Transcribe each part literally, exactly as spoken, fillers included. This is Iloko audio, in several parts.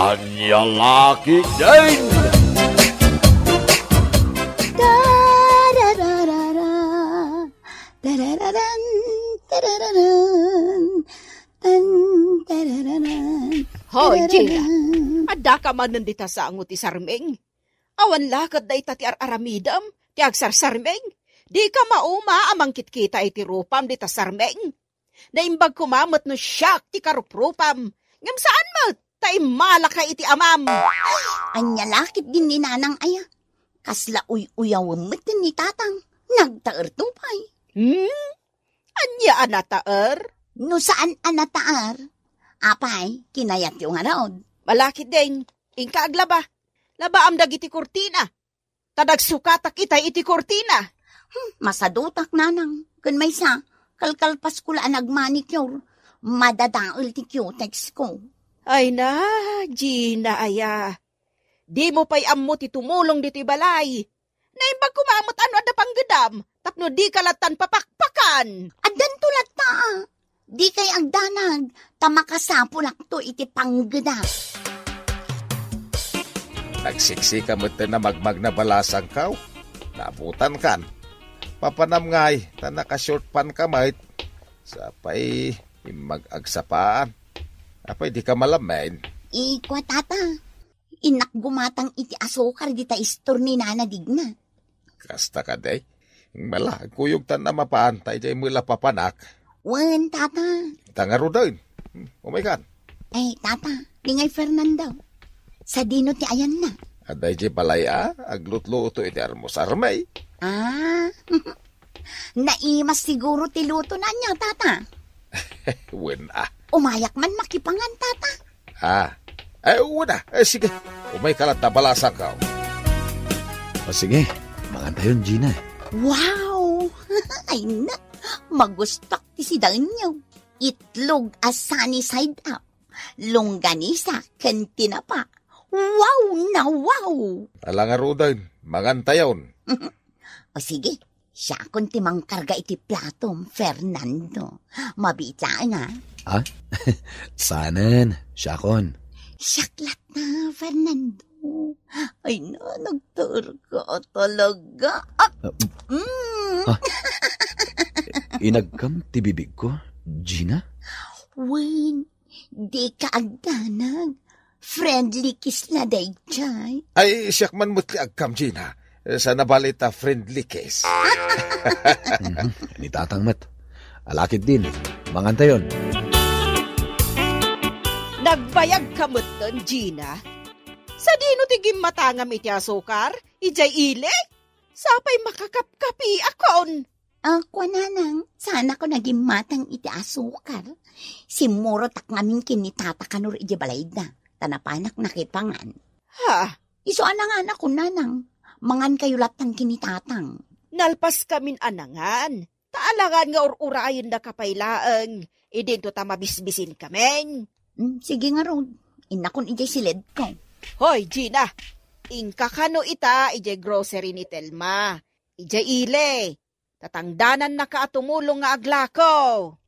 Ania la ketdin? Tarararara, tarararan, tarararan, tan, tarararan, Hoy, Gina, tarararan. Addaka manen dita sango ti sarming? Awan la ket dayta ti ar-aramidem, ti agsarsarming? Dika mauma a mangkitkita iti rupam dita sarming? Naimbag koma met no siak ti karuprupam, ngem saan met ta immalaka iti amam. Ania la ketdin ni Nanang aya? Kasla uy-uyawem met ni Tatang. Nagtaerto pay. Hmm? Ania a nataer? No saan a nataer, apay, kinayatyo ngarud? Malakit deng, inka aglaba. Labaam dagiti kurtina. Ta nagsukatak itay iti kurtina. Hmm, masadutak, Nanang. Ken maysa, kalkalpasko la a nagmanicure. Madadael ti cutex ko. Ay na, Gina aya. Dimo pay ammo ti tumulong ditoy balay. Naimbag koma met no adda panggedam, tapno dika lattan papakpakan. Addanto latta. Dikay agdanag, ta makasapulakto iti panggedam. Nagsiksika met ti namagmagna balasangkaw. Naabutankan. Papanam ngay, ta naka-short pant ka met. Sapay, immag agsapaan. Apay, dika malammen? Ikua, Tata. Innak gumatang iti asukar dita istor ni Nana Digna. Kasta kadi? Mala, agkuyogtan a mapan, ta idiay met la papanak. Wen, Tata. Ita ngaruden. Hmm, umaykan. Eh, Tata, ni ngay Fernando. Sadino ti ayanna? Adda idiay balay a, aglutluto iti almusarmi. Ah, naimas siguro ti lutona nia, Tata. Wen a. Umayak man makipangan, Tata. Ah. Eh, una. Eh, sige. Umayka latta balasangkaw. O sige, mangantayon, Gina. Wow! Ay na, magustak ti sidaenyo. Itlog a sunny side up, longganisa ken tinapa. Wow na wow! Ala ngaruden, mangantayon. O sige, siakon ti mangkarga iti platom, Fernando. Mabiit laeng, a. Ah? Saanen, siakon. Siak latta, Fernando. Ay na, nagtaerka talaga. Ah, Ah, mm. Ah. Inagkam ti bibigko, Gina? Wen, dika agdanag. Friendly kiss la daydiay. Ay, siak man met ti agkam, Gina. Saan a bale ta friendly kiss. Mhm, ni Tatang met. Ala ketdin, mangantayon. Nagbayagka metten, Gina. Sadino ti gimmatangam iti asukar? Idiay ili? Sapay makakapkapiakon. Ah, kua, Nanang, saanakon a gimmatang iti asukar. Simmurotak ngamin ken ni Tata kano idiay balayda, ta napanak nakipangan. Ha? Isu a nanganakon, Nanang. Mangankayo lattan ken ni Tatang. Nalpaskamin a nangan. Ta alangan nga ur-urayendaka pay laeng, idinto ta mabisbisinkamin. Hmm, sige ngarud. Innakon idiay siledko. Hoy, Gina! Inka kano ita idiay grocery ni Telma. Idiay ili. Tatangdanannaka a tumulong nga aglako.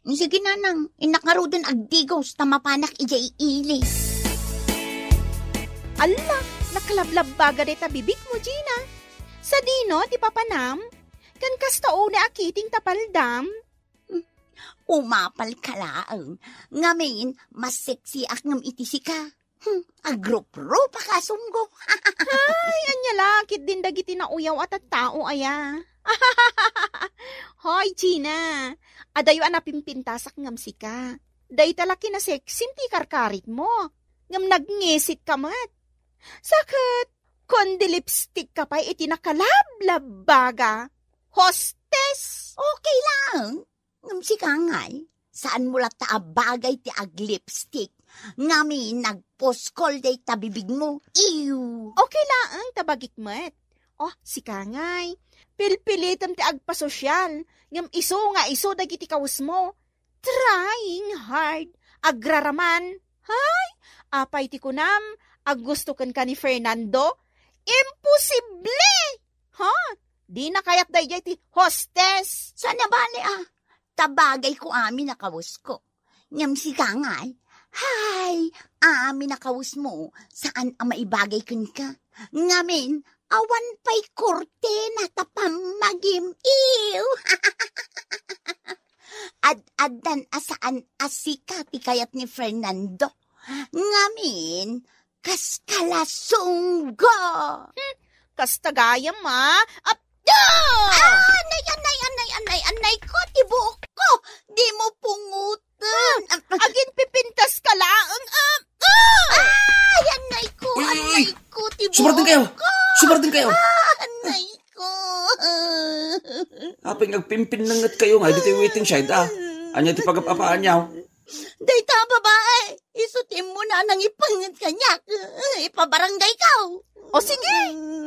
Hmm, sige, Nanang. Innak ngaruden agdigos ta mapanak idiay ili. Alla, nakalablabbaga dayta bibigmo, Gina. Sadino ti papanam? Ken kasta unay a kiting ta paldam? Hmm, umapalka laeng. Ngamin, mas sexiak ngem iti sika. Hmm, agruprupak a sumgo. Ay, ania la ketdin dagiti nauyaw a tattao aya? Hoy, Gina, adayo a napimpintasak ngem sika. Dayta la kinasexim ti karkaritmo. Ngem nagngisit ka met. Sa ket, kundi lipstick ka pay iti nakalablabbaga. Hostes! Okay lang. Ngem sika ngay, saanmo latta a bagay ti aglipstick. Ngamin nagpuskol dayta bibigmo. Ew! Okay laeng ta bagik met. Oh, sika ngay, pilpilitem ti agpasosyal. Ngem isu nga isu dagiti kawesmo. Trying hard. Agraraman. Hay! Apay ti kunam? Aggusto kenka ni Fernando? Imposible! Ha? Dina kayat daydiay ti hostes? Saan a bale, a. Ta bagayko amin a kawesko. Ngem sika ngay, hay, amin a kawesmo, saan a maibagay kenka. Ngamin, awan pay kurtina ta pammagim-iw. Ad-addan a saan a sika ti kayat ni Fernando. Ngamin, kas kalasunggo. Hmm, kasta gayam, a. Ap-, ah! Ah, anay, anay, anay, anay, anay ko, ti buok ko. Di mo pungotan. Ah, aginpipintas ka laeng, ah, ah! Ay, anay ko, Uy, uy, uy! Anay ko, ti Sumardeng kayo! Buok ko. Sumardeng kayo! Ah, anay ko. Apay nga agpimpinnenget kayo nga, ditoy waiting shed, ah. Anya ti pagap-apaan niyo? Dayta a babae, isu ti immuna a nangipenget kaniak. Ipabarangay ka. O sige,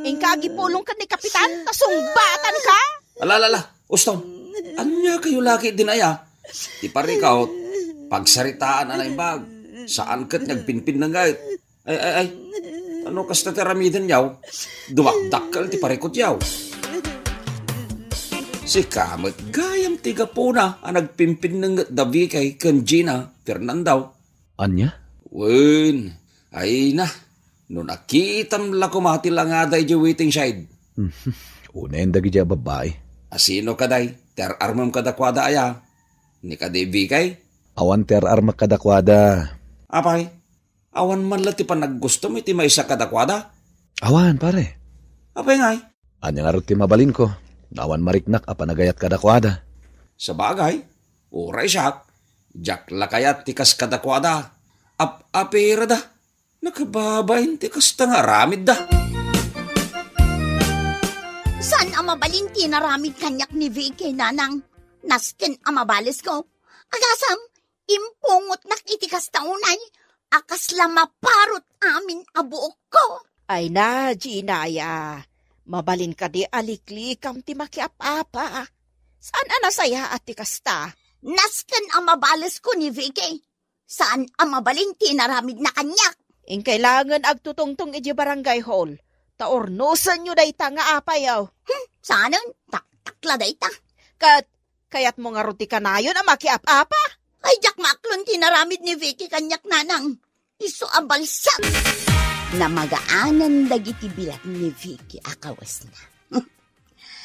inka agipulong ken ni Kapitan, ta sungbatan ka. Ala, ala, ala. Uston. Ania kayo laki din aya? Ti parikot, pagsaritaan a naimbag. Saan ket nga agpinpinnenget. Ay, ay, ay. Ano kasta ti aramiden yaw? Dumakdakkel ti parikot yaw. Sika met gayam ti gapuna a nagpimpinnenget da Vicky ken Gina, Fernando. Ania? Wen, ay na. No nakitam la koma ti langada idiay waiting shed. Unayen dagiti a babbai. Asino kaday? Ti ar-armem kadakuada aya? Ni kadi Vicky? Awan ti ar-armak kadakuada. Apay? Awan man la ti panaggustom iti maysa kadakuada? Awan, pare. Apay ngay? Ania ngarud ti mabalinko? Awan mariknak a panagayat kadakuada. Sabagay, uray siak, diak la kayat ti kas kadakuada. Ap-apirada, nakababain ti kasta nga aramidda. Saan a mabalin ti naramid kaniak ni Vicky, nanang. Nasken a mabalesko. Agasam, impungotnak iti kasta unay a kasla maparot amin a buokko. Ay na, Gina, aya. Mabalin kadi a liklikam ti makiap-apa. Saan a nasayaat ti kasta? Nasken a mabalesko ni Vicky. Saan a mabalin ti inaramidna kaniak. Inkay laengen agtutungtong idiay barangay hall, ta urnosenyo dayta nga apayo. Hmm, saanen, taktak la dayta. Ket kayatmo ngarud ti kanayon a makiap-apa? Ay, diak maaklon ti inaramid ni Vicky kaniak, nanang. Isu a balsam. Namagaanan dagiti bilat ni Vicky a kawesna.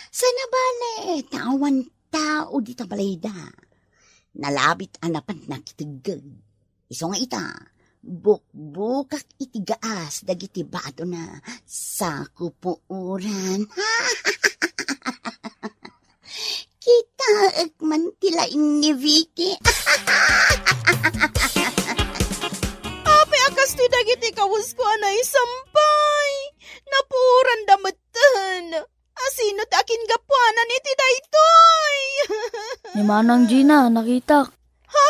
Sana bale, ta awan tao dita balayda. Nalabit a napan nakiteggeg. Isu nga ita, bukbukak iti gaas dagiti badona, sa kupuoran. Kitaek man ti laing ni Vicky. Apay a kastoy dagiti kawesko a naisampay? Napuoranda metten. Asino ti akingapuanan iti daytoy? Ni Manang Gina, nakitak. Ha?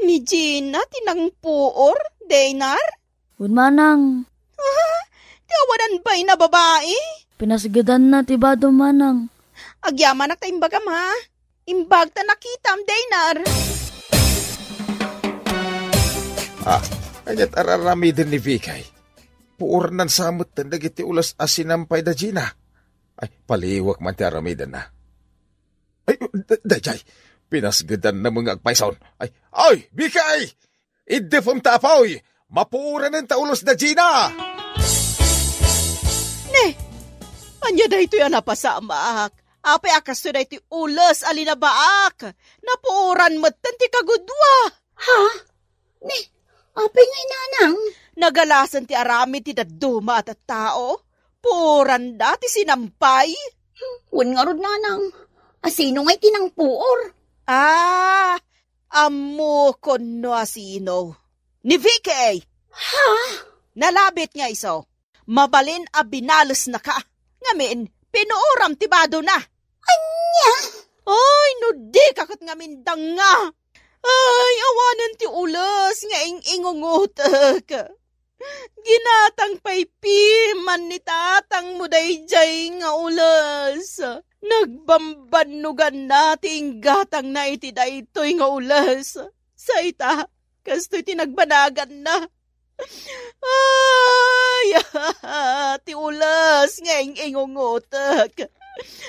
Ni Gina ti nangpuor, Daynar? Wen, Manang. Ha? Ti awanan bain a babai? Pinasgedanna ti badom, Manang. Agyamanak ta imbagam, ha? Imbag ta nakitam, Daynar. Ah, aniat ar-aramiden ni Vicky? Puornan sa metten dagiti ules a sinampay da Gina. Ay, paliwek man ti aramidenna. Ay, da-, dayjay, pinasgedanna met nga agpayson. Ay, ay, Vicky! Iddepem ta apuy! Mapuoranen ta ules da Gina! Ne, ania daytoy a napasamak? Apay a kastoy daytoy ules a linabaak? Napuoran metten ti kagudua. Ha? Ne, apay ngay, nanang? Nagalasen ti aramid ti dadduma a tattao. Puoranda ti sinampay. Wen ngarud, nanang. Asino ngay ti nangpuor? Ah, ammokon no asino. Ni Vicky! Ha? Nalabit nga isu. Mabalin a binalesnaka. Ngamin, pinuoram ti badona. Ania? Ay, no dika ket ngamin danga. Ay, awanen ti ules nga ing-ingungotek. Ginatang pay piman ni tatangmo dayjay nga ules. Nagbambannoganna ti inggatangna iti daytoy nga ules. Sa ita, kastoy ti nagbanaganna. Ay, ti ules nga ing-ingungotek.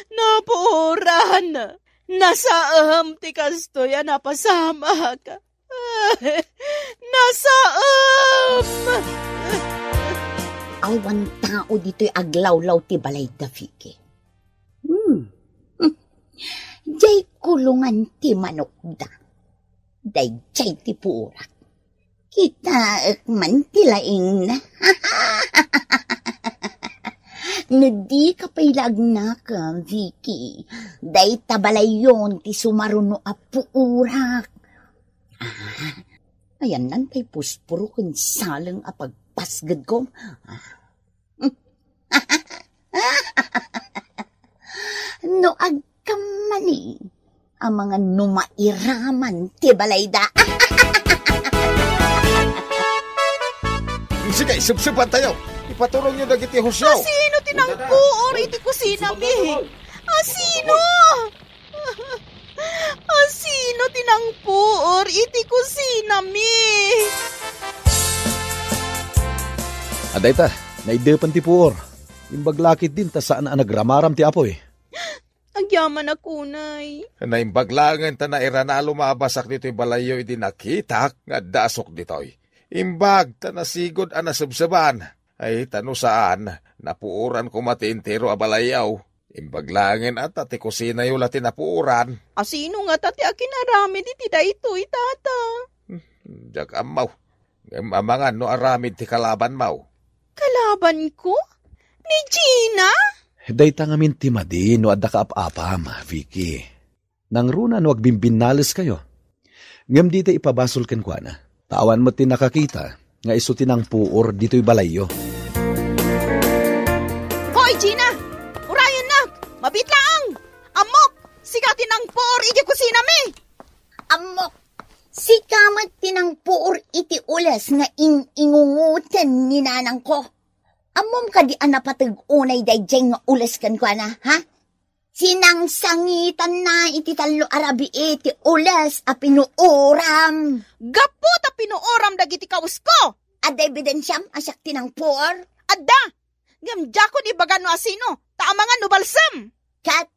Napuoran. Nasaem ti kastoy a napasamak. Ay, nasaem! Awan tao ditoy aglawlaw ti balay da, Vicky. Hmm. Diay kulongan ti manokda. Daydiay ti puorak. Kitaek man ti laingna. No dika pay la agnaka, Vicky, dayta balayyon ti sumaruno a puorak. Ah, ayanna tay puspuro ken saleng a pagpasgedko. Ah. No agkammani, amangan no mairaman ti balayda. Sige, sipsipantayo. Ipaturongyo dagiti husyo. Asino ti nangpuor iti kusinami? Asino? Asino ti nangpuor iti kusinami? Adayta, naiddepen ti puor. Imbag la ketdin ta saan a nagramaram ti apuy. Agyamanak unay. Naimbag laengen ta nairana a lumabasak ditoy balayyo idi nakitak nga adda asuk ditoy. Imbag ta nasigud a nasebseban. Ay, ta no saan, napuoran koma ti entero a balayyo. Imbag laengen a ta ti kusinayo la ti napuoran. Asino ngata ti akinaramid iti daytoy, tata? Hmm, diak ammo. Ngem amangan no aramid ti kalabanmo. Kalabanko? Ni Gina? Dayta ngamin ti madi no adda kaap-apam, Vicky. Nangruna no agbimbinnaleskayo. Ngem dita ipabasol kenkuana. Ta awan met ti nakakita nga isu ti nangpuor ditoy balayyo. Hoy, Gina! Urayennak! Mabiit laeng! Ammok! Sika ti nangpuor iti kusinami! Ammok! Sika met ti nangpuor iti ules nga in-ingungoten ni nanangko. Ammom kadi a napateg unay daydiay nga ules kenkuana, ha? Sinangsangitanna iti tallo a rabii ti ules a pinuoram. Gapu ta pinuoram dagiti kawesko! Adda ebidensiam a siak ti nangpuor? Adda! Ngem diakon ibaga no asino, ta amangan no balsem! Ket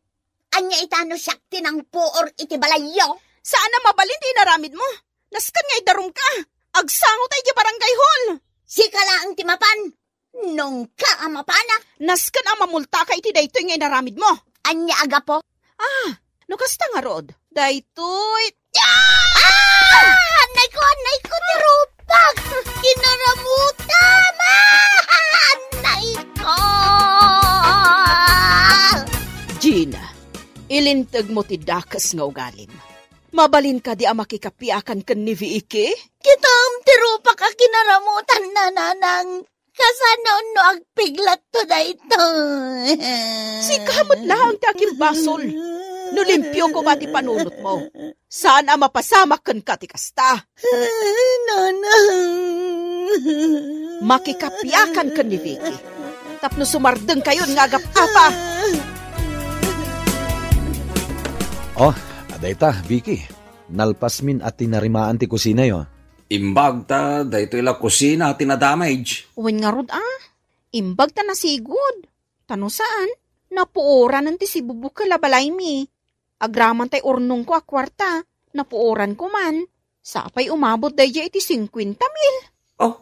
ania ita no siak ti nangpuor iti balayyo? Saan a mabalin ti inaramidmo. Nasken nga idarumka. Agsango ta idiay barangay hall. Sika laeng ti mapan. Nungka a mapanak. Nasken a mamultaka iti daytoy nga inaramidmo. Ania a gapu? Ah, no kasta ngarud, daytoy. Ah! Annayko, annayko ti rupak! Kinaramutam! Ah! Annayko! Gina, ilintegmo ti dakes nga ugalim. Mabalin kadi a makikapiakan ken ni Vicky? Kitam ti rupak a kinaramutan, nanang. Kasano no agpiglatto daytoy? Sika met laeng ti akimbasol. No limpio koma ti panunotmo, saan a mapasamak kenka ti kasta. Nanang. Makikapiakan ken ni Vicky tapno sumardengkayon nga agap-apa. Oh, adayta, Vicky. Nalpasmin a tinarimaan ti kusinayo. Imbag ta daytoy la kusina ti nadamage. Wen ngarud a, imbag ta nasigud. Ta no saan, napuoranen ti sibubukel a balaymi. Agraman tay urnongko a kuarta, napuoranko man. Sapay umabot daydiay iti singkuenta mil. Oh,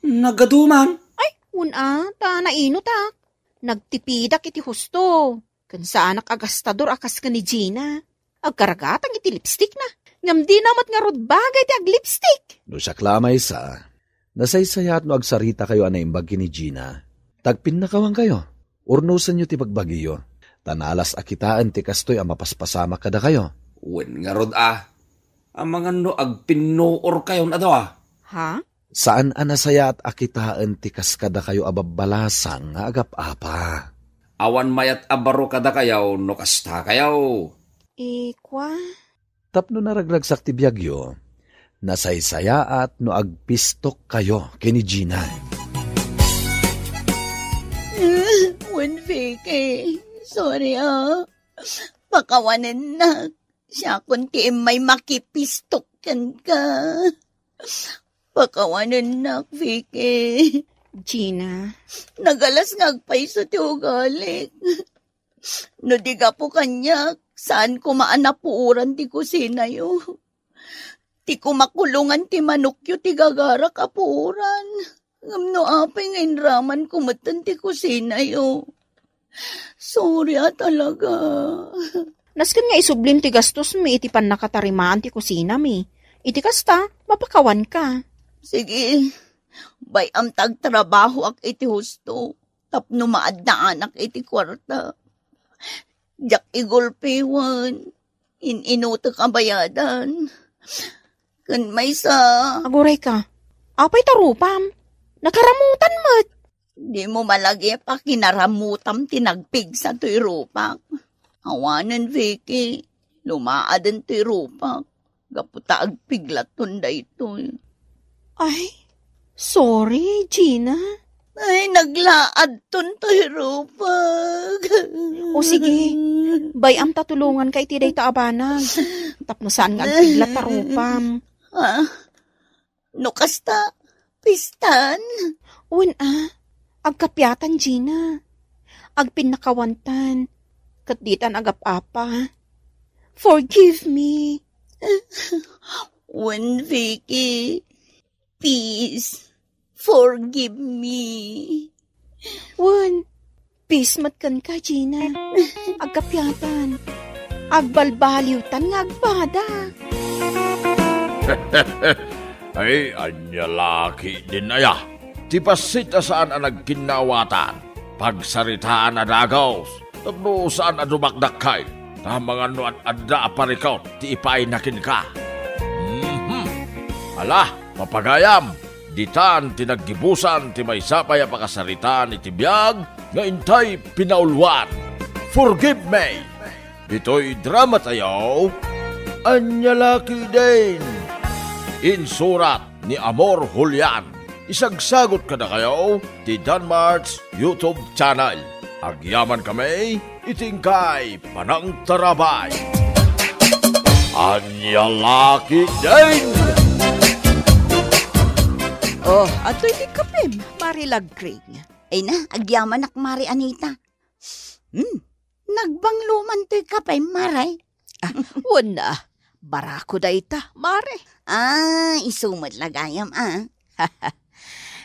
nagadu man. Ay, wen a, ta nainutak. Nagtipidak iti husto. Ken saanak a gastador a kas ken ni Gina. Agkaragatang iti lipstickna. Ngem dina met ngarud bagay ti aglipstick. No siak la a maysa, nasaysayaat no agsaritakayo a naimbag ken ni Gina. Ta agpinnakawankayo, urnosenyo ti bagbagiyo. Ta nalas a kitaen ti kastoy a mapaspasamak kadakayo. Wen ngarud a, amangan no agpinnuorkayon a dua. Ha? Saan a nasayaat a kitaen ti kas kadakayo a babbalasang nga agap-apa. Awan mayat a baro kadakayo no kastakayo. Ikua. Tapno naragragsak ti biagyo, nasaysayaat no agpistokkayo ken ni Gina. Wen, Vicky, sorry a. Pakawanennak. Siakon ti immay makipistok kenka. Pakawanennak, Vicky. Gina. Nagalas nga agpayso ti ugalik. No di gapu kaniak, saan koma a napuoran ti kusinayo. Ti kumakulongan ti manokyo ti gagarak a puoran. Ngem no apay nga inramanko metten ti kusinayo. Sorry a talaga. Nasken nga isublim ti gastosmi iti pannakatarimaan ti kusinami. Iti kasta, mapakawanka. Sige, bay-am ta agtrabahoak iti husto tapno maaddaanak iti kuarta. Diak igulpi wen in-inutek a bayadan. Ken maysa. Agurayka, apay ta rupam? Nakaramutan met. Dimo malagip a kinaramutam ti nagpigsa toy rupak. Awanen, Vicky, lumaaden toy rupak gapu ta agpiglaton daytoy. Ay, sorry, Gina. Ay, naglaadton toy rupak. O sige, bay-am ta tulonganka iti dayta a banag. Tapno saan nga agpiglat ta rupam. Ah, no kasta, pistan? Wen a, agkapiatan, Gina. Agpinnakawantan. Ket ditan agap-apa. Forgive me. Wen, Vicky, please, forgive me. Wen, peace met kenka, Gina. Agkapiatan. Agbalbaliwtan nga agbada. Ay, ania la ketdin aya? Ti bassit a saan a nagkinnaawatan. Pagsaritaan a dagus. Tapno saan a dumakdakkel. Ta amangan no ad-adda a parikut ti ipaayna kenka. Mhm. Ala, papagayam, ditan ti naggibusan ti maysa pay a pakasaritaan iti biag nga intay pinauluan. Forgive Me! Ditoy drama tayo, Ania la ketdin? Insurat ni Amor Julian. Isagsagot kadakayo ti Danmart's YouTube channel. Agyaman kami iti inkay panangtarabay. Ania la ketdin? Oh, adtoy ti kapem, Mari Lagring. Ay na, agyamanak, Mari Anita. Hmm, nagbangloman toy kapem, Mari. Ah, wen a, barako dayta, Mari. Ah, isu met la gayam, ah.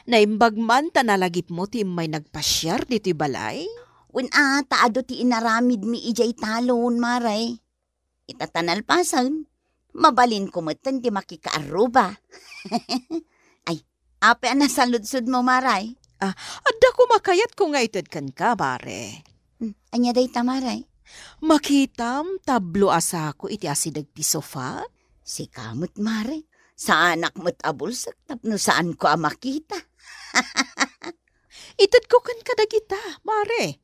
Naimbag man ta nalagipmo ti immay nagpasiar ditoy balay? Wen a, ta adu ti inaramidmi idiay talon, Mari. Ita ta nalpasen, mabalinko metten ti makikaarruba. Ay, apay a nasaludsodmo, Mari? Ah, adda koma kayatko nga ited kenka, Mari. Hmm, ania dayta, Mari? Makitam tablo a sako iti asideg ti sofa? Sika met, Mari. Saanak met a bulsek tapno saanko a makita. Itedko kenka dagita, Mari.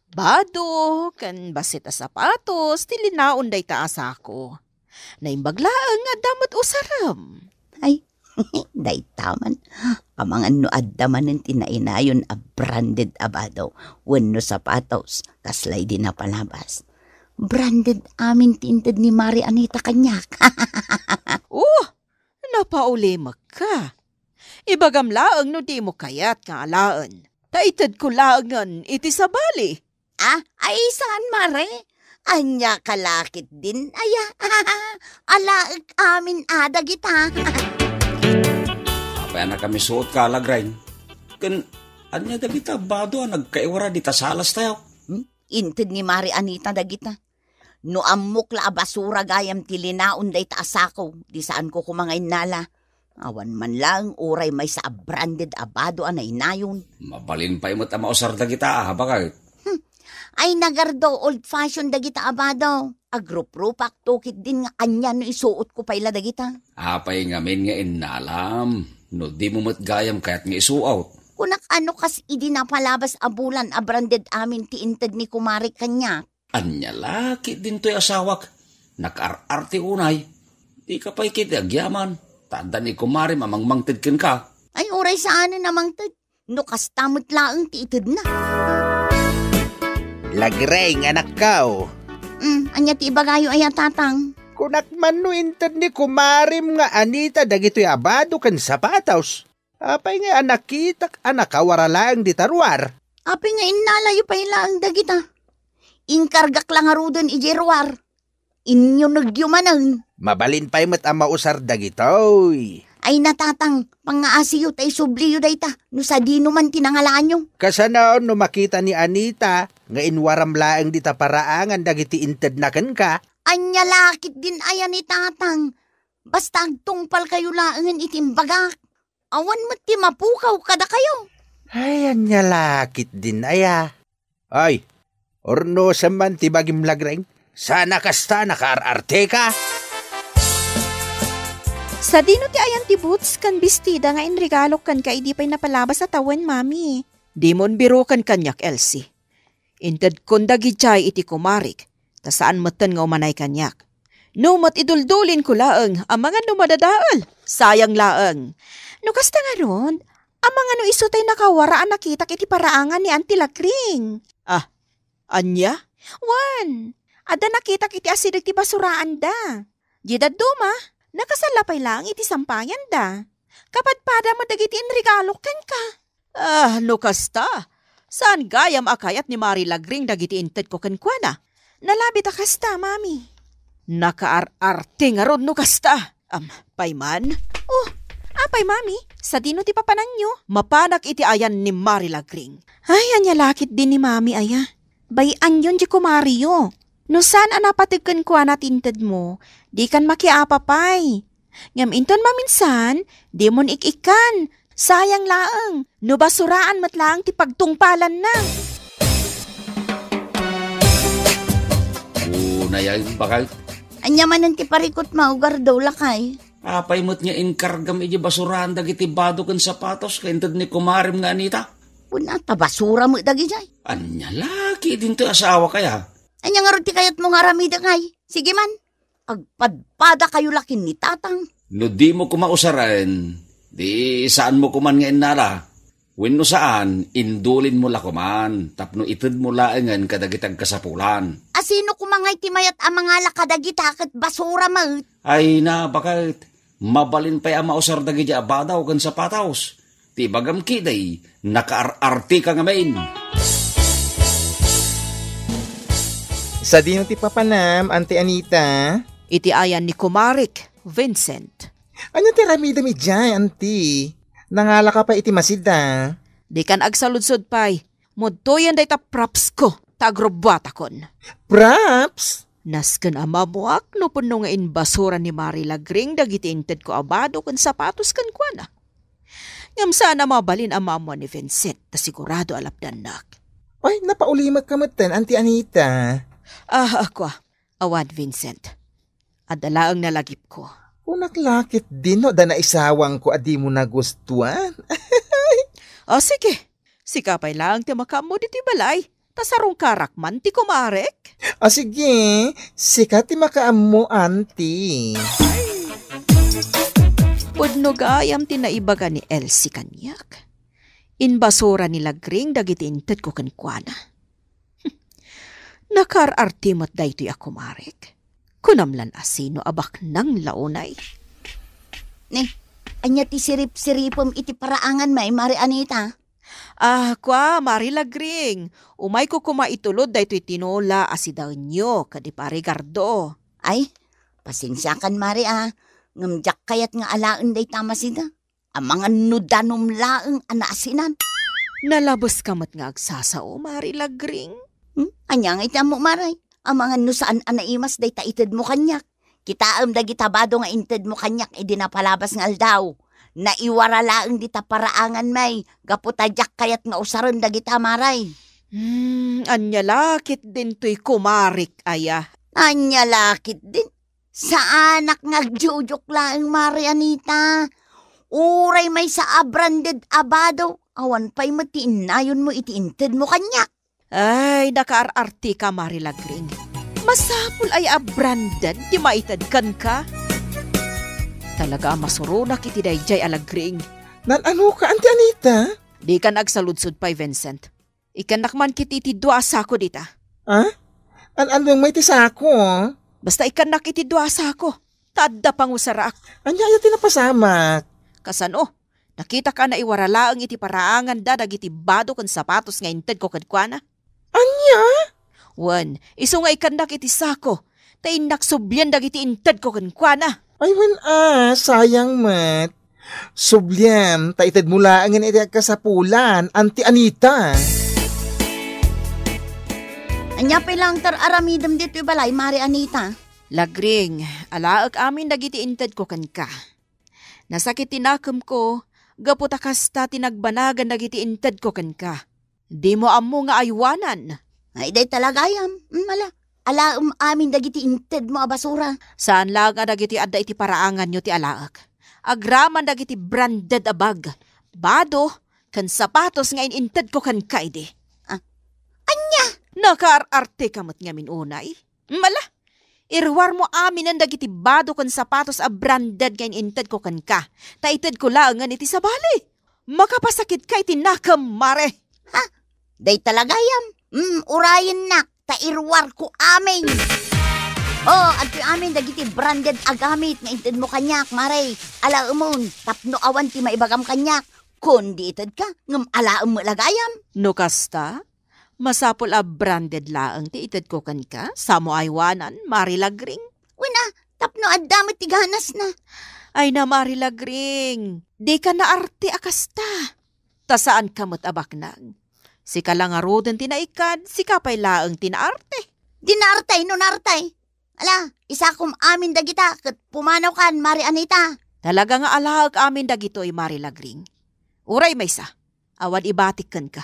Bado ken bassit a sapatos ti linaon dayta a sako. Naimbag laeng nga adda met usarem. Ay, dayta man. Amangan no adda manen ti nainayon a branded a bado wenno sapatos, kasla idi napalabas. Branded amin ti inted ni Mari Anita kaniak. Oh, napaulimekka. Ibagam laeng no dimo kayat nga alaen. Ta itedko laengen iti sabali. Ah, ay saan, Mari? Ania ka la ketdin aya? Alaek amin a dagita. Apay a nakamisuotka, Lagring? Ken ania dagita bado a nagkaiwara dita salas tayo? Hmm? Inted ni Mari Anita dagita. No ammok la a basura gayam ti linaon dayta a sako, di saanko koma nga innala. Awan man laeng uray maysa a branded a bado a nainayon. Mabalin pay met a mausar dagita, a, baket? Hmm. Ay, nagardo, old fashion dagita a bado. Agruprupak to ketdin nga ania no isuotko pay la dagita. Apay ngamin nga innalam, no dimo met gayam kayat nga isuot? Kunak a no kas idi napalabas a bulan a branded amin ti inted ni kumare kaniak. Ania la ketdin toy asawak? Nakaar-arte unay. Dika pay ketdi agyaman, ta adda ni kumarem a mangmangted kenka. Ay, uray saanen a mangted. No kasta met laeng ti itedna. Lagring, anakko. Mm, ania ti ibagayo aya, Tatang? Kunak man no inted ni kumarem nga Anita dagitoy a bado ken sapatos. Apay ngay a nakitak a nakawara laeng dita ruar? Apay nga innalayo pay laeng dagita? Inkargak la ngaruden idiay ruar. Inyunegyo manen. Mabalin pay met a mausar dagitoy. Ay, natatang, pangngaasiyo ta isubliyo dayta, no sadino man ti nangalaanyo. Kasano no makita ni Anita nga inwaram laeng dita paraangan dagiti intedna kenka? Ania la ketdin aya ni tatang? Basta agtungpalkayo laengen iti imbagak. Awan met ti mapukaw kadakayo. Ay, ania la ketdin aya? Ay, urnosem man ti bagim, Lagreng. Saan a kasta, nakaar-arteka? Sadino ti ayan ti boots ken bestida nga inregalok kenka idi pay napalabas a tawen, Mami? Dimon biroken kaniak, Elsie. Intedkon dagidiay iti kumarik, ta saan metten nga umanay kaniak. No met iduldulinko laeng, amangan no madadael. Sayang laeng. No kasta ngarud, amangan no isu tay nakawara a nakitak iti paraangan ni Auntie Lagring. Ah, ania? Wen, adda nakitak iti asideg ti basuraanda. Di dadduma, nakasalla pay laeng iti sampayanda. Kapadpada met dagiti inregalok kenka. Ah, no kasta, saan gayam a kayat ni Mari Lagring dagiti intedko kenkuana? Nalabit a kasta, Mami. Nakaar-arte ngarud no kasta. Am, pay man? Oh, apay, Mami? Sadino ti papananyo? Mapanak iti ayan ni Mari Lagring. Ay, ania la ketdin ni Mami aya? Bay-anyon ti kumariyo. No saan a napateg kenkuana ti intedmo, dikan makiapapay. Ngem inton maminsan, dimon ik-ikkan. Sayang laeng, no basuraan met laeng ti pagtungpalanna. Unay, ay, bakal. Ania manen ti parikutmo, Gardo, lakay? Apay met nga inkargam iti basuraan dagiti bado ken sapatos nga inted ni kumarem nga Anita? Kuna ta basura met dagidiay. Ania la ketdin ti asawa kaya? Ania ngarud ti kayatmo nga aramidek, ay? Sige man, agpadpadakayo la ken ni tatang. No dimo koma usaren, di saanmo koman nga innala. Wenno saan, indulinmo la koman tapno itedmo laengen kadagiti agkasapulan. A sino koma ngay ti mayat a mangala kadagita ket basura met? Ay na, baket. Mabalin pay a mausar dagiti a bado ken sapatos. Ti ibagam ketdi, nakaar-arteka ngamin. Sadino ti papanam, Auntie Anita? Iti ayan ni Kumarek, Vincent. Ania ti aramidem idiay, Auntie? Nangalaka pay iti masida? Dikan agsaludsod pay. Mudtoyen dayta props ko, ta agrubbuatakon. Props? Nasken a maammoak no punno nga inbasura ni Mari Lagring dagiti intedko a bado ken sapatos kenkuana. Ngem saan a mabalin a maammuan ni Vincent ta sigurado a lapdannak. Ay, napaulimekka metten, Auntie Anita. Ah, kua, awan, Vincent. Adda laeng nalagipko. Kunak la ketdin no adda naisawangko a dimo nagustuan. O, sige. Sika pay laeng ti makaammo ditoy balay. Ta sarungkarak man ti kumarek. A, sige, sika ti makaammo, Auntie. Pudno gayam ti naibaga ni Elsie kaniak. Inbasura ni Lagring dagiti intedko kenkuana. Nakaar-arte met daytoy a kumarek. Kunam lan a sino a baknang la unay. Ni, ania ti sirip-siripem iti paraangan, Mari Anita? Ah, kua, Mari Lagring, umayko koma itulod daytoy tinola a sidaenyo kadi Pari Gardo. Ay, pasensiakan, Mari, a, ngem diak kayat nga alaen dayta a masida. Amangan no danum laeng a naasinan. Nalabeska met nga agsasao, Mari Lagring. Hmm? Ania nga iti ammo, Mari? Amangan no saan a naimas dayta itedmo kaniak. Kitaem dagita bado nga intedmo kaniak idi napalabas nga aldaw. Naiwara laeng dita paraangan, Mari, gapu ta diak kayat nga usaren dagita, Mari. Hmm, ania la ketdin toy kumarek aya? Ania la ketdin? Saanak nga agjujuk laeng, Mari Anita. Uray maysa a branded a bado, awan pay met ti innayonmo iti intedmo kaniak. Ay, nakaar-arteka, Mari Lagring. Masapul aya a branded ti maited kenka? Talaga a masuronak iti daydiay a Lagring. Naan-anoka, Auntie Anita? Dikan agsaludsod pay, Vincent. Ikkannak man ketdi ti dua a sako dita. Ah? An-, anong may ti sako? Basta ikkannak iti dua a sako. Ta adda pangusarak. Ania aya ti napasamak? Kasano? Nakitak a naiwara laeng iti paraanganda dagiti bado ken sapatos nga intedko kenkuana. Ania? Wen, isu nga ikkannak iti sako, ta innak sublien dagiti intedko kenkuana. Ay, wen a, sayang met. Subliem, ta itedmo laengen iti agkasapulan, Auntie Anita. Ania pay laeng ti ar-aramidem ditoy balay, Mare Anita? Lagring, alaek amin dagiti intedko kenka. Nasakit ti nakemko, gapu ta kasta ti nagbanagan dagiti intedko kenka. Dimo ammo nga aywanan. Ay, dayta la gayam. Mm, ala, alaem amin dagiti intedmo a basura. Saan laeng a dagiti adda iti paraanganyo ti alaek. Agraman dagiti branded a bag, bado, ken sapatos nga in-intedko kenka idi. Ah, ania? Nakaar-arteka met ngamin unay. Mala, iruarmo aminen dagiti bado ken sapatos a branded nga in-intedko kenka, ta itedko laengen iti sabali. Makapasakitka iti nakem, Mare. Ha? Dayta la gayam? Mm, urayennak, ta iruarko amin. Oh, adtoy amin dagiti branded a gamit nga intedmo kaniak, Mare. Alaemon, tapno awan ti maibagam kaniak. Kundi itedka, ngem alaem met la gayam. No kasta, masapul a branded laeng ti itedko kenka, samo aywanan, Mare Lagring. Wen a, tapno adda met ti ganasna. Ay na, Mare Lagring, dika naarte a kasta. Ta saanka met a baknang. Sika la ngaruden ti naikkan, sika pay laeng ti naarte. Di naartay no naartay. Ala, isakom amin dagita ket pumanawkan, Mare Anita. Talaga nga alaek amin dagitoy, Mare Lagring. Uray maysa, awan ibatik kenka.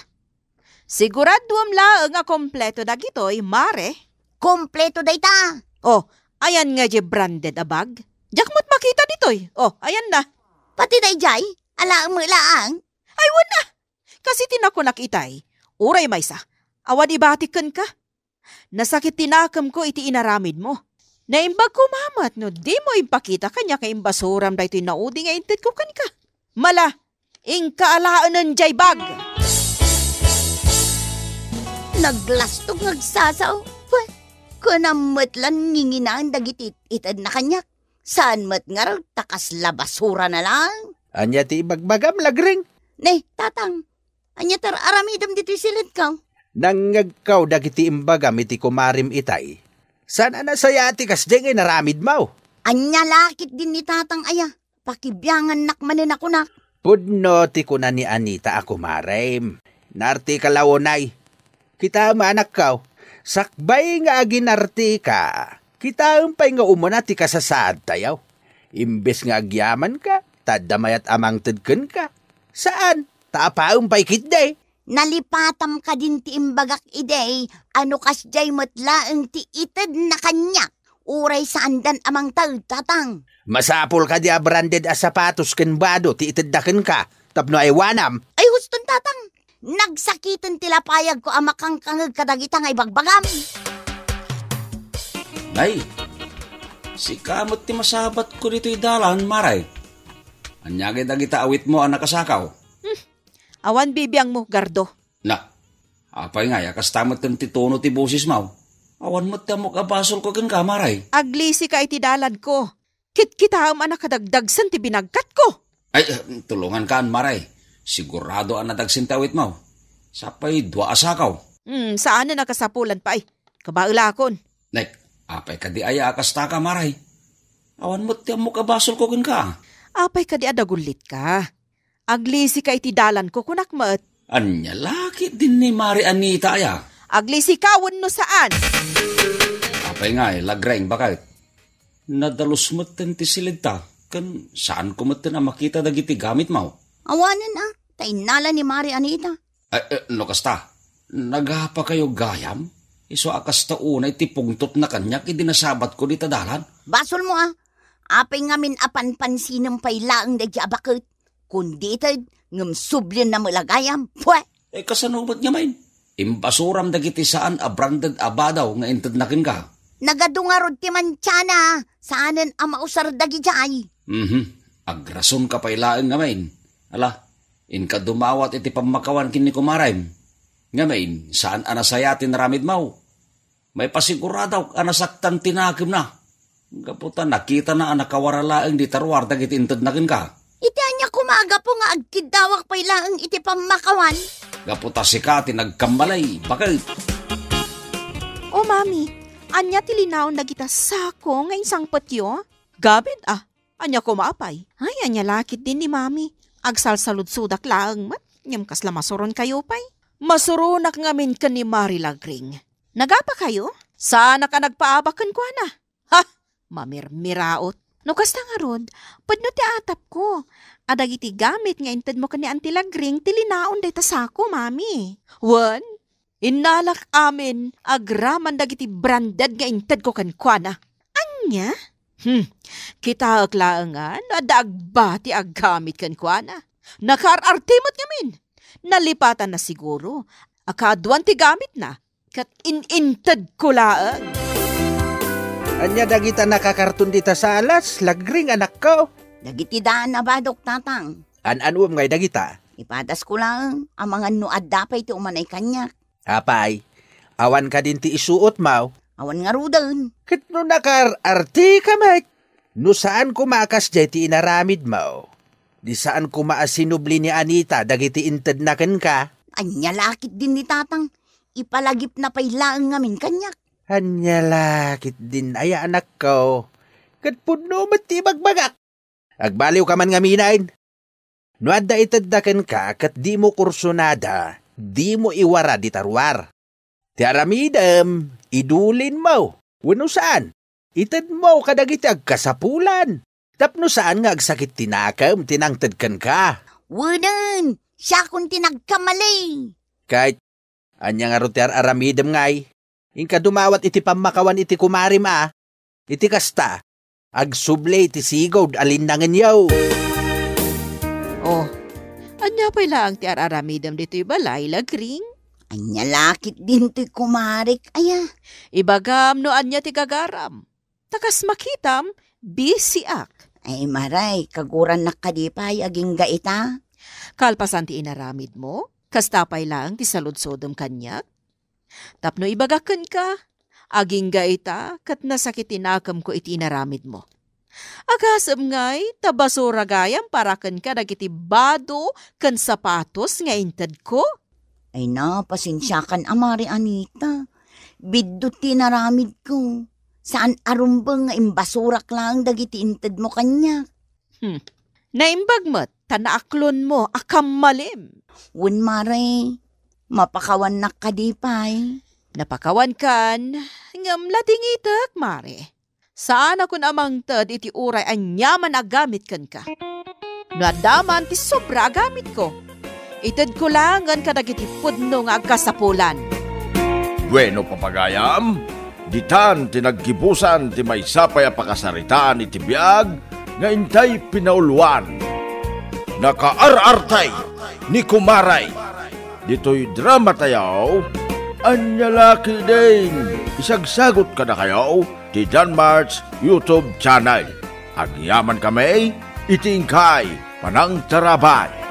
Siguraduem laeng a kompleto dagitoy, Mare. Kompleto dayta. Oh, ayan nga diay branded a bag. Diak met makita ditoy. Oh, ayan na. Pati daydiay? Alaem met laeng? Ay, wen a. Kas iti nakunak itay, uray maysa, awan ibatik kenka. Nasakit ti nakemko iti inaramidmo. Naimbag koma met no dimo impakita kaniak nga imbasuram daytoy naudi nga intedko kenka. Mala, inka alaenen diay bag. Naglastog nga agsasao. Pwe, kunam met lan nginginaen dagiti itedna kaniak. Saan met ngarud ta kasla basurana laeng. Ania ti ibagbagam, Lagring? Ne, Tatang, ania ti ar-aramidem ditoy silidko? Nangngegko dagiti imbagam iti kumarem itay. Saan a nasayaat ti kasdiay nga inaramidmo? Ania la ketdin ni Tatang aya? Pakibiangannak manen a kunak. Pudno ti kuna ni Anita a kumarem. Naarteka la unay. Kitaem, anakko, sakbay nga aginarteka, kitaem pay nga umuna ti kasasaadtayo. Imbes nga agyamanka, ta adda mayat a mangted kenka. Saan, ta apaem pay ketdi. Nalipatam kadin ti imbagak idi a no kasdiay met laeng ti itedna kaniak, uray saandan a mangted, Tatang. Masapul kadi a branded a sapatos ken bado ti itedda kenka tapno aywanam? Ay, huston, Tatang. Nagsakiten ti lapayagko a makangkangeg kadagita nga ibagbagam. Nay, sika met ti masabatko ditoy dalan, Mare. Ania ngay dagita awitmo a nakasakaw? Hmm. Awan bibiangmo, Gardo. Na, apay ngay a kasta metten ti tono ti bosesmo? Awan met ti ammok a basolko kenka, Mare. Aglisika iti dalanko. Kitkitaem a nakadagdagsen ti binagkatko. Ay, eh, tulongankan, Mare. Sigurado a nadagsen ti awitmo. Sapay dua a sakaw. Hmm, saanen a kasapulan pay. Kabaelakon. Nek, apay kadi aya a kastaka, Mare? Awan met ti ammok a basolko kenka. Apay kadi a dagullitka? Aglisika iti dalanko, kunak met. Ania la ketdin ni Mare Anita aya? Aglisika wenno saan? Apay ngay, Lagreng, baket? Nadalus metten ti silidta, ken saanko metten a makita dagiti gamitmo. Awanen a, ta innala ni Mare Anita. Eh, eh, no kasta, nagapakayo gayam? Isu a kasta unay ti pungtotna kaniak idi nasabatko dita dalan. Basolmo a. Apay ngamin a panpansinem pay laeng daydi a baket? Kundi ited, ngem sublienna met la gayam. Pwe! Eh, kasano met ngamin? Imbasuram dagiti saan a branded a bado nga intedna kenka. Nagadu ngarud ti mantiana, saanen a mausar dagidiay. Mhm. Agrasonka pay laeng ngamin. Ala, inka dumawat iti pammakawan ken ni kumarem. Ngamin, saan a nasayaat ti naramidmo. Maipasiguradok a nasaktan ti nakemna. Gapu ta nakitana a nakawara laeng dita ruar dagiti intedna kenka. Iti ania koma a gapu nga agkiddawak pay laeng iti pammakawan? Gapu ta sika ti nagkammalay, baket. O, Mami, ania ti linaon dagita sako nga insangpetyo? Gamin, ah, Ania koma, apay? Ay, ania la ketdin ni Mami. Agsalsaludsodak laeng met, ngem kasla masuronkayo pay. Masuronak ngamin ken ni Mari Lagring. Nagapakayo? Saanak a nagpaabak kenkuana. Ha! Mamirmiraot. No kasta ngarud, pudno ti atapko a dagiti gamit nga intedmo ken ni Auntie Lagring ti linaon dayta sako, Mami. Wen, innalak amin agraman dagiti branded nga intedko kenkuana. Ania? Hmm, kitaek laengen no adda agbati a gamit kenkuana. Nakaar-arte met ngamin. Nalipatanna siguro a kaaduan ti gamitna ket in-intedko laeng. Ania dagita nakakarton dita salas, Lagring, anakko? Dagiti daan a badok, Tatang. An-anuem ngay dagita? Ipadasko laeng, amangan no adda pay ti umanay kaniak. Apay, awan kadin ti isuotmo? Awan ngaruden. Ket no nakaar-arteka met, no saan koma a kasdiay ti inaramidmo, di saan koma a sinubli ni Anita dagiti intedna kenka? Ania la ketdin ni Tatang? Ipalagipna pay laeng ngamin kaniak. Ania la ketdin aya, anakko? Ket pudno met ti ibagbagak. Agbaliwka man ngamin. No adda itedda kenka ket dimo kursunada, dimo iwara dita ruar. Ti aramidem, idulinmo, wenno saan, itedmo kadagiti agkasapulan. Tapno saan nga agsakit ti nakem ti nangted kenka. Wenen, siakon ti nagkamali. Ket ania ngarud ti ar-aramidem ngay? Inka dumawat iti pammakawan iti kumarem a, iti kasta, agsubli ti sigud a linnangenyo. Oh, ania pay laeng ti ar-aramidem ditoy balay, Lagring? Ania la ketdin toy kumarek, aya? Ibagam no ania ti gagaram. Ta kas makitam, busy-ak. Ay, Mari, kagurannak kadi pay agingga ita? Kalpasan ti inaramidmo, kasta pay laeng ti saludsodem kaniak? Tapno ibagak kenka, agingga ita ket nasakit ti nakemko iti inaramidmo. Agasem ngay ta basura gayam para kenka dagiti bado ken sapatos nga intedko? Ay na, pasensiakan a, Mari Anita. Biddut ti inaramidko. Saan a rumbeng nga imbasurak laeng dagiti intedmo kaniak. Hmm. Naimbag met ta naaklonmo a kammalim. Wen, Mari, mapakawannak kadi pay? Napakawankan, ngem ladingitek, Mari. Saanakon a mangted iti uray aniaman a gamit kenka. No adda man ti sobra a gamitko, itedko laengen kadagiti pudno nga agkasapulan. Bueno, papagayam, ditan ti naggibusan ti maysa pay a pakasaritaan iti biag nga intay pinauluan. Nakaar-artay ni Kumaray. Ditoy dramatayo, ania la ketdin, isagsagut kadakayo ti Danmart's YouTube channel. Agyamankami iti inkay panangtarabay.